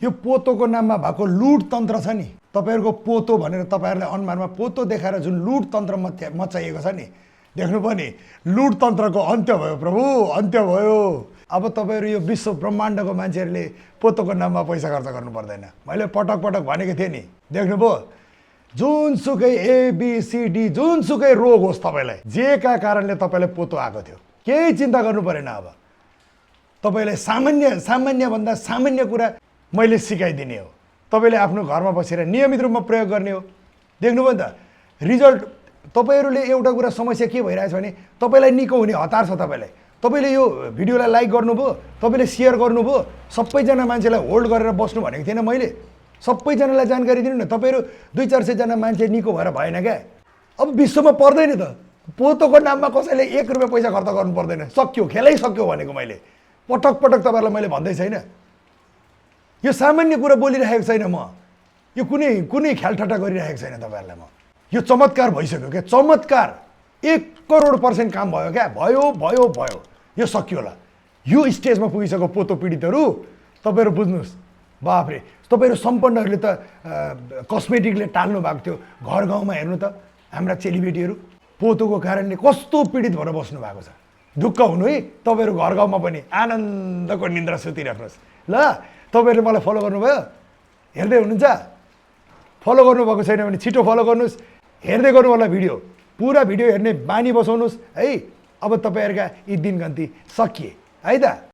यो पोतोको नाममा भएको लुट तन्त्र छ नि, तपाईहरुको पोतो भनेर तपाईहरुले अनुहारमा पोतो देखाएर जुन लुट तन्त्र मचाइएको छ नि, देख्नुभयो नि, लुट तन्त्रको अन्त्य भयो प्रभु, अन्त्य भयो। अब तपाईहरु यो विश्व ब्रह्माण्डको मान्छेहरुले पोतोको नाममा पैसा खर्च गर्नु पर्दैन। मैले पटक पटक भनेको थिएँ नि, देख्नुभयो, जुनसुकै एबीसीडी जुनसुकै रोग होस् तपाईलाई, जेका कारणले तपाईलाई पोतो आएको थियो, केही चिन्ता गर्नु परेन। अब तपाईलाई सामान्य भन्दा सामान्य कुरा मैले सिकाइदिने हो। तपाईले आफ्नो घरमा बसेर नियमित रूपमा प्रयोग गर्ने हो। देख्नुभयो नि त रिजल्ट। तपाईहरुले एउटा कुरा समस्या के भइरहेछ भने तपाईलाई निको हुने हतार छ। तपाईले यो भिडियोलाई लाइक गर्नुभयो, तपाईले शेयर गर्नुभयो, सबैजना मान्छेलाई होल्ड गरेर बस्नु भनेको थिएन मैले। सबैजनालाई जानकारी दिनु न। तपाईहरु 200-400 जना मान्छे निको भएर भएन क्या। अब विश्वमा पर्दैन त, पोतोको नाममा कसैले 1 रुपैयाँ पैसा खर्च गर्नु पर्दैन। सक्यो, खेलै सक्यो भनेको मैले पटक पटक तपाईहरुलाई मैले भन्दै छैन। यो सामान्य कुरा बोलिरहेको छैन म। यो कुनै ख्यालठट्टा गरिरहेको छैन तपाईहरुलाई म। यो चमत्कार भइसक्यो क्या, चमत्कार 1,000,000% काम भयो क्या। भयो यो सक्यो होला। यो स्टेजमा पुगिसक्यो पोतो पीडितहरु। तपाईहरु बुझ्नुस्, बाफरे, तपाईहरु सम्पन्नहरुले त कस्मेटिकले टाल्नु भएको थियो। घर गाउँमा हेर्नु त हाम्रा चेलीबेटीहरु पोतोको कारणले कस्तो पीडित भएर बस्नु भएको छ। ढुक्क हुनु है, तपाईहरु घर गाउँमा पनि आनन्दको निन्द्रा सुतिराख्नुस् ल। तपाईहरुले मलाई फलो गर्नुभयो, हेर्दै हुनुहुन्छ? फलो गर्नुभएको छैन भने छिटो फलो गर्नुस्, हेर्दै गर्नु होला भिडियो। पुरा भिडियो हेर्ने बानी बसाउनुस् है। अब तपाईहरुका यी दिनगन्ती सकिए है त।